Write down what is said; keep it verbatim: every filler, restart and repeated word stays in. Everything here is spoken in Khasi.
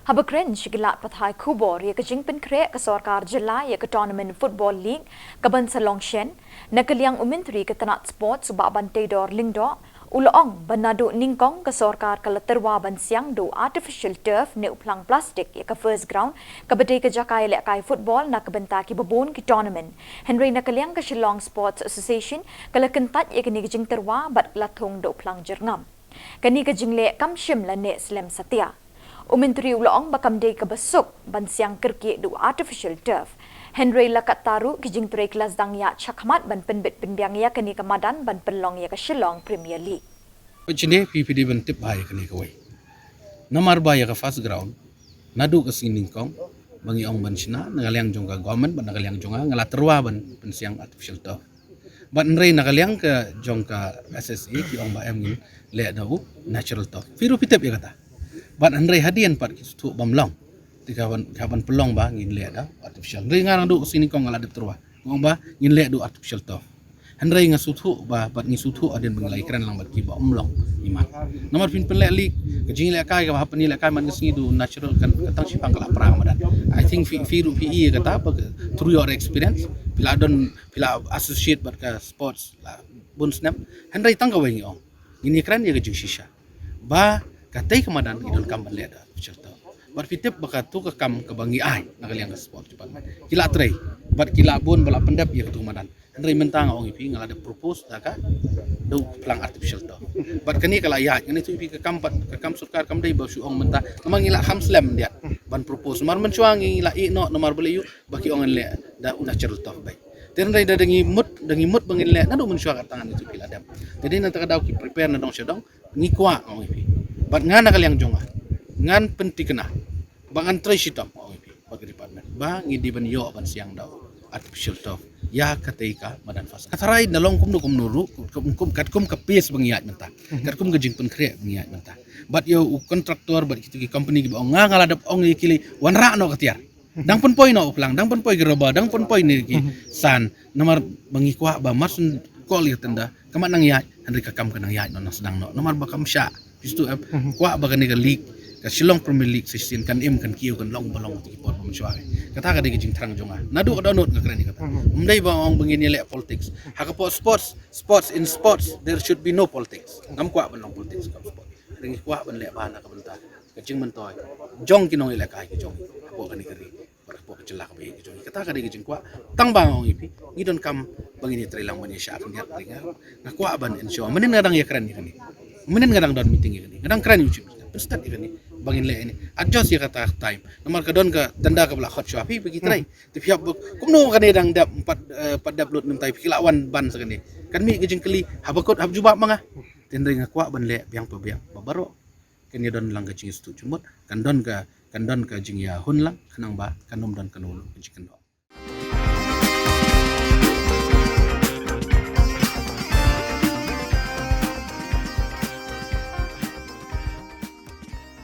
Haba kren sha ki lad pathai khubor ïa ka jingpynkhreh ka sorkar jylla ïa ka Tournament Football League kaban sa long shen, na ka liang u Myntri ka tnat Sports u Bah Banteidor Lyngdoh, u la ong ba naduh nyngkong ka sorkar ka la tyrwa ban siang da u artificial turf ne u phlang plastik ïa ka first ground kaba dei ka jaka ïalehkai football na ka bynta kiba bun ki tournament. Hynrei na ka liang ka Shillong Sports Association ka la kyntait ïa kane ka jingtyrwa bad ka la thung da u phlang jyrngam. Kane ka jingleh kam shym la neh slem satia. U Myntri u la ong ba kam dei kaba suk ban siang kyrkieh da u artificial turf. Hynrei la katta ruh ki jingtrei ki la sdang ïaid shakhmat ban pynbit pynbiang ïa kane ka madan ban pynlong ïa ka Shillong Premier League. Phi dei, phi, phi dei ban tip bha ïa kane kawei. Namar ba ïa ka first ground, naduh ka sngi nyngkong ba ngi ong ban shna, na ka liang jong ka government bad na ka liang jong nga, nga la tyrwa ban pynsiang artificial turf. Bad hynrei na ka liang ka jong ka S S A ki ong ba em, ngin leh da u natural turf. Phi ruh phi tip ïa kata. Bad hynrei hadien pat ki sngewthuh bym long. Te ka ban, ka ban pynlong ba ngin leh da artificial. Hynrei nga naduh ka sngi nyngkong nga la dep tyrwa, nga ong ba ngin leh da u artificial turf. Hynrei nga sngewthuh ba, bad ngi sngewthuh hadien ba ngi la ïakren lang bad ki ba ym long imat. Namar phin pynleh league, ka jingïalehkai kaba hap pynïalehkai man ka sngi da u natural kan, ka tang shipang ka la pra madan. I think phi, phi ruh phi i ïa kata ba ka, through your experience, phi la don, phi la associate bad ka sports la bun snem. Hynrei tang kawei ngi ong, ngin ïakren ïa ka jingshisha ba katei ka madan ngi donkam ban leh da artificial turf. Bad phi tip ba katu ka kam kaba ngi ai na ka liang ka sports department, ki la trei bad ki la bun ba la pyndep ïa katu ka madan. Hynrei mynta nga ong ïa phi, nga la dep propose da ka, da u phlang artificial turf. Bad kane ka la ïaid, nga ong ïa phi, ka kam pat, ka kam sorkar kam dei ba shu ong mynta. Namar ngi la kham slem diat ban propose. Namar mynshuwa ngi la ïeh noh namar balei ïoh ba ki ong ngan leh da u natural turf beit. Te hynrei da, da ngi mut, da ngi mut ba ngin leh naduh mynshuwa, kata nga ong ïa phi, la dep. Te dei na kata ka daw ki prepare na dong sha dong, ngi kwah, nga ong ïa phi. Bad nga na ka liang jong nga ngan pynthikna ba ngan trei shitom, nga ong ïa phi, bad ka department, ba ngi dei ban ïoh ban siang da u artificial turf ïa katei ka madan first. Ka tharai na long kumno kumno ruh, kum, kum, katkum ka pace ba ngi ïaid mynta, katkum ka jingpynkhreh ba ngi ïaid mynta. Bad ïa u contractor bad kito ki company kiba ong, nga, nga la dep ong ïa ki lei, wanrah noh ka tiar. Dang pynpoi noh u phlang, dang pynpoi ki rubber, dang pynpoi ne ki sand. Namar ba ngi kwah ba mar shu call ïa ka tender, ka mat nang ïaid, hynrei ka kam ka nang ïaid noh, nang sdang noh. Namar ba kam shah, phi sngewthuh em, kwah ba kane ka league, ka Shillong Premier League shisien kan im, kan kiew, kan long ba long ha ki por ba mynshuwa. Kata ka dei ka jingthrang jong nga. Naduh ka dohnud nga kren ïa kata. Ym dei ba ong ba ngin ïaleh politics. Ha ka por sports, sports, in sports there should be no politics. Ngam kwah ban long politics ha ka sports. Hynrei ngi kwah ban leh bha na ka bynta ka jingmyntoi jong ki nongïalehkai ki jong ngi hapoh kane ka ri, bad hapoh ka jylla kaba ïeit ka jong ngi. Kata ka dei ka jingkwah. Tang ba nga ong ïa phi, ngi donkam ba ngin ïatrei lang ban ïashah khyndiat, hynrei nga, nga kwah ban ensure. Mynnin nga dang ïakren ïa kane, mynnin nga dang don meeting ïa kane, nga dang kren ïa u Chief Minister, pynstet ïa kane ba ngin leh ïa kane. Adjust ïa kata ka time. Namar ka don ka tender kaba la khot shuwa, phi, phi ki trei. Te phi hap ba kumno kane dang dep, pat, eh, pat dep lut, namar phi ki la wan ban sa kane. Kan mih ka jingkylli, haba kut hap jubab ma nga. Te hynrei nga kwah ban leh biang pa biang ba baroh kan ïadon lang ka jingïasngewthuh jingmut, kan don ka, kan don ka jingïahun lang, khnang ba kan ym don kano kano ka jingkynnoh.